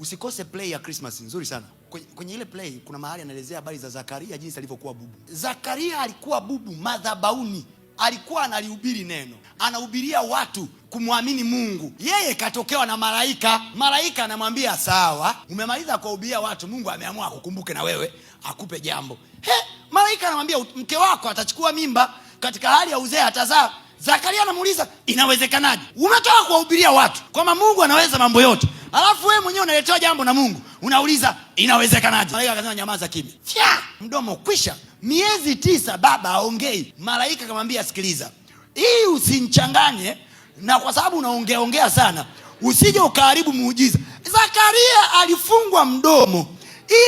Usikose play ya Christmas nzuri sana. Kwenye ile play kuna mahali anaelezea habari za Zakaria jinsi alivyokuwa bubu. Zakaria alikuwa bubu madhabahuni, alikuwa analihubiri neno, anahubiria watu kumwamini Mungu. Yeye katokewa na malaika, malaika anamwambia sawa, umemaliza kuwahubiria watu, Mungu ameamua akukumbuke na wewe akupe jambo. He, malaika anamwambia mke wako atachukua mimba katika hali ya uzee atazaa. Zakaria anamuuliza inawezekanaje? Umetoka kuwahubiria watu kwamba Mungu anaweza mambo yote, alafu wewe mwenyewe unaletewa jambo na Mungu unauliza inawezekanaje? Malaika akasema nyamaza kimya, fya mdomo kwisha. Miezi 9 baba aongei. Malaika akamwambia sikiliza, hii usinchanganye na kwa sababu unaongeaongea sana usije ukaharibu muujiza. Zakaria alifungwa mdomo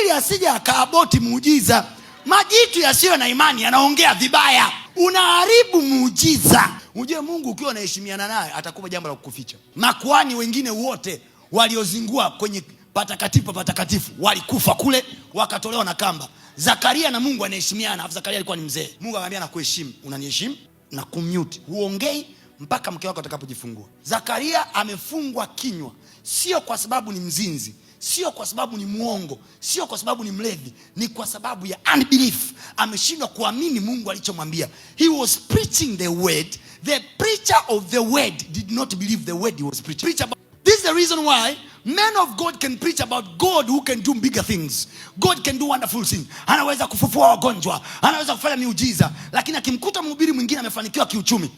ili asije akaaboti muujiza. Majitu yasiyo na imani yanaongea vibaya, unaharibu muujiza. Unajua Mungu ukiwa unaheshimiana naye atakupa jambo la kukuficha. Makuhani wengine wote waliozingua kwenye patakatifu patakatifu walikufa kule, wakatolewa na kamba. Zakaria na Mungu anaheshimiana, alafu Zakaria alikuwa ni mzee. Mungu akamwambia nakuheshimu, unaniheshimu na kumute, huongei mpaka mke wako atakapojifungua. Zakaria amefungwa kinywa, sio kwa sababu ni mzinzi, sio kwa sababu ni muongo, sio kwa sababu ni mlevi, ni kwa sababu ya unbelief. Ameshindwa kuamini Mungu alichomwambia. He was preaching the word. The preacher of the word did not believe the word he was preaching. Preach about. This is the reason why men of God can preach about God who can do bigger things. God can do wonderful things. Anaweza kufufua wagonjwa, anaweza kufanya miujiza, lakini akimkuta mhubiri mwingine amefanikiwa kiuchumi,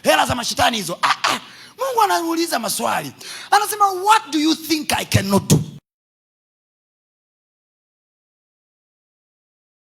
hela za mashetani hizo. Mungu anauliza maswali. Anasema what do you think I cannot do?